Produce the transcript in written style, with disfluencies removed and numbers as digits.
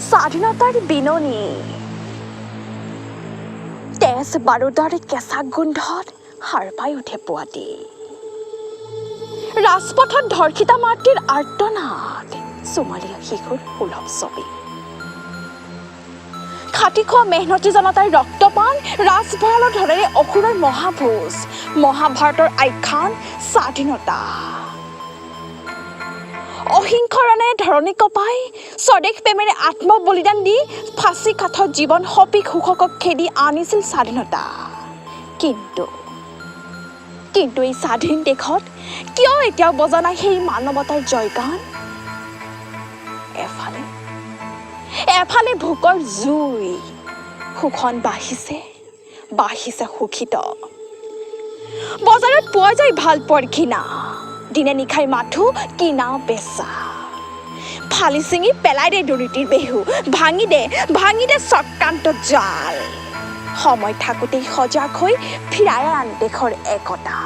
স্বাধীনতাৰ বিননি। তেজ বাৰুদাৰ কেঁচা গোন্ধত সাৰ পাই উঠে পুৱাতি। ৰাজপথত ধৰ্ষিতা মাতৃৰ আৰ্তনাদ, ছোমালীয়া শিশুৰ সুলভ ছবি। খাটি খোৱা মেহনতী জনতাৰ ৰক্তপান, ৰাজভঁৰালৰ ধনেৰে অসুৰৰ মহাভোজ, মহাভাৰতৰ আখ্যান স্বাধীনতা। অহিংস ৰণেৰে ধৰণী কঁপাই, স্বদেশ প্ৰেমেৰে আত্মবলিদান দি, ফাঁচী কাঠত জীৱন সঁপি শোষকক খেদি আনিছিল স্বাধীনতা। কিন্তু এই স্বাধীন দেশত কিয় এতিয়াও বজা নাই সেই মানৱতাৰ জয়গান? এফালে ভোকৰ জুই, শোষণ বাঢ়িছে, বাঢ়িছে শোষিত। বজাৰত পোৱা যায় ভাল পোৱাৰ ঘৃণা, দিনে নিশাই মাথো কিনা বেচা। ফালি চিঙি পেলাই দে দুৰ্নীতিৰ বেহু, ভাঙি দে, ভাঙি দে চক্ৰান্ত জাল। সময় থাকোঁতেই সজাগ হৈ ফিৰাই আন দেশৰ একতা।